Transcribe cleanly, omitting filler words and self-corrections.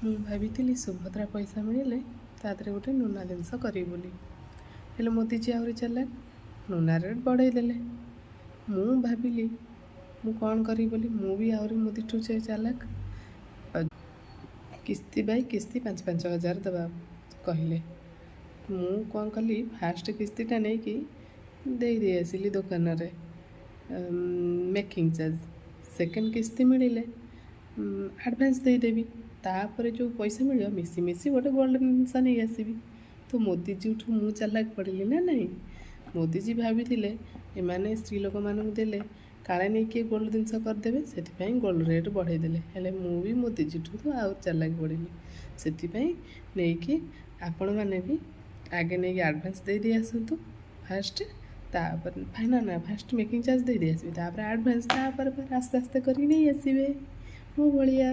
ମୁଁ ଭାବିଥିଲି ସୁଭଦ୍ରା ପଇସା ମିଳିଲେ ତା ଦେହରେ ଗୋଟେ ନୁନା ଜିନିଷ କରିବି ବୋଲି। ହେଲେ ମୋଦିଜୀ ଆହୁରି ଚାଲାକ, ନୁନା ରେଟ୍ ବଢ଼େଇ ଦେଲେ। ମୁଁ ଭାବିଲି ମୁଁ କ'ଣ କରିବି ବୋଲି, ମୁଁ ବି ଆହୁରି ମୋଦିଠୁ ଚାଲାକ। କିସ୍ତି ବାଇ କିସ୍ତି 5 5 ହଜାର ଦେବା କହିଲେ। ମୁଁ କ'ଣ କଲି? ଫାଷ୍ଟ କିସ୍ତିଟା ନେଇକି ଦେଇ ଦେଇ ଆସିଲି ଦୋକାନରେ ମେକିଂ ଚାର୍ଜ। ସେକେଣ୍ଡ କିସ୍ତି ମିଳିଲେ ଆଡ଼ଭାନ୍ସ ଦେଇଦେବି। ତାପରେ ଯେଉଁ ପଇସା ମିଳିବ, ମିଶି ମିଶି ଗୋଟେ ଗୋଲ୍ଡ ଜିନିଷ ନେଇ ଆସିବି। ତ ମୋଦିଜୀଠୁ ମୁଁ ଚାଲାକ ପଡ଼ିଲି ନା ନାହିଁ? ମୋଦିଜୀ ଭାବିଥିଲେ ଏମାନେ ସ୍ତ୍ରୀ ଲୋକମାନଙ୍କୁ ଦେଲେ କାଳେ ନେଇ କିଏ ଗୋଲ୍ଡ ଜିନିଷ କରିଦେବେ, ସେଥିପାଇଁ ଗୋଲ୍ଡ ରେଟ୍ ବଢ଼େଇ ଦେଲେ। ହେଲେ ମୁଁ ବି ମୋଦିଜୀଠୁ ଆଉ ଚାଲାକ ପଡ଼ିଲି। ସେଥିପାଇଁ ନେଇକି ଆପଣମାନେ ବି ଆଗେ ନେଇକି ଆଡ଼ଭାନ୍ସ ଦେଇ ଦେଇ ଆସନ୍ତୁ ଫାଷ୍ଟ, ତାପରେ ନା ନା, ଫାଷ୍ଟ ମେକିଂ ଚାର୍ଜ ଦେଇ ଦେଇ ଆସିବେ, ତାପରେ ଆଡ଼ଭାନ୍ସ, ତାପରେ ପରେ ଆସ୍ତେ ଆସ୍ତେ କରିକି ନେଇ ଆସିବେ ମୋ ଭଳିଆ।